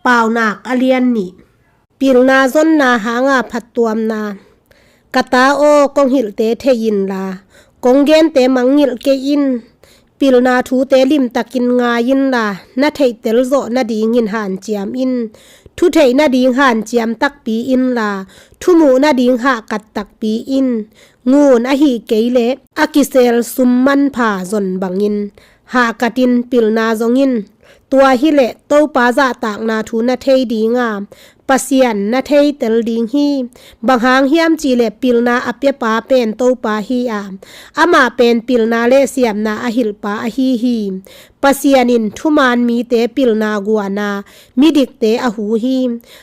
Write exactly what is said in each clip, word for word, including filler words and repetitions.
Paunak a lian nih. Pilna zonna hanga phattuamna. Ka ta aw, kong hilhte thei inla, kong gente mangngilh kei in. Pilna thute limtakin ngai inla, na theihtel zawh nadingin hanciam in. Thu theih nading hanciam takpi inla, thu muh nading hahkat takpi in. Ngun ahi kei leh a kisel sum manpha zon bangin hahkatin pilna zong in. Tua hileh Topa zahtakna thu na thei dinga, Pasian na theitel ding hi. Bang hang hiam cihleh pilna a piapa pen Topa hi a, amah pen pilna le siamna a hilhpa ahi hi. Pasian in thumaan mite pilna guana, midikte a hu hi.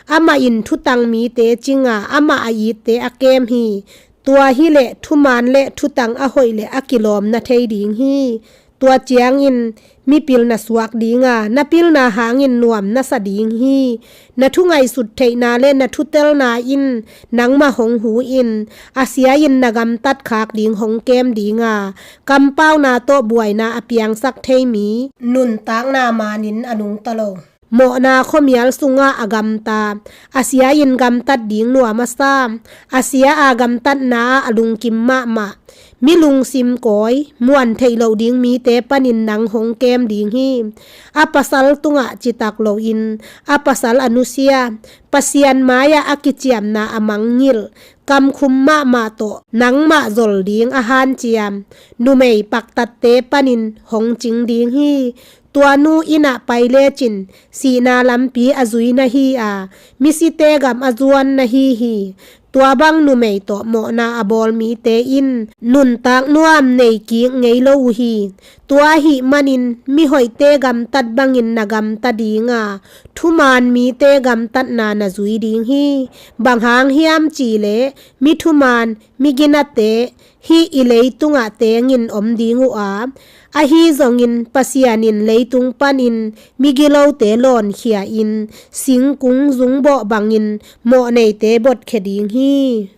Amah in thutang mite cinga, amah a itte a kem hi. Tua hileh thumaan le thutang a hoih le a kilawm na thei ding hi. Tua ciangin mipil na suak dinga, na pilna hangin nuam na sa ding hi. Na thu ngaihsut theihna le na thutelna in nangmah hong hu in, a sia in na gamtat khak ding hong kem dinga, kampauna tawh buaina a piangsak thei mi nuntakna manin a nungta lo. Mawhna khuamial sungah a gamta, a sia in gamtat ding nuam a sa, a sia a gamtatna ah a lungkim mahmah, mi lungsim kawi, muan theih loh ding mite panin nang hong kem ding hi. A pasal tungah citak loin, a pasal a nusia, Pasian mai-ah a kiciamna a mangngilh, kamkhum mahmah tawh nangmah zol ding a hanciam numei paktatte panin hong cing ding hi. Tua nu inn ah pai lecin sihna lampi a zui na hi a, misite gam a zuan na hi hi. Tua bang numei tawh mawhna a bawl mite in nuntak nuam nei kik ngei lo uh hi. Tua ahih manin mihoihte gamtat bangin na gamta dinga, thumaan mite gamtatna na zui ding hi. Bang hang hiam cihleh mi thumaan, mi ginate hih i leitungah tengin om ding uh a, ahi zongin Pasian in leitung panin migilote lawnkhia in, singkung zungbawh bangin mawhneite botkhia ding hi.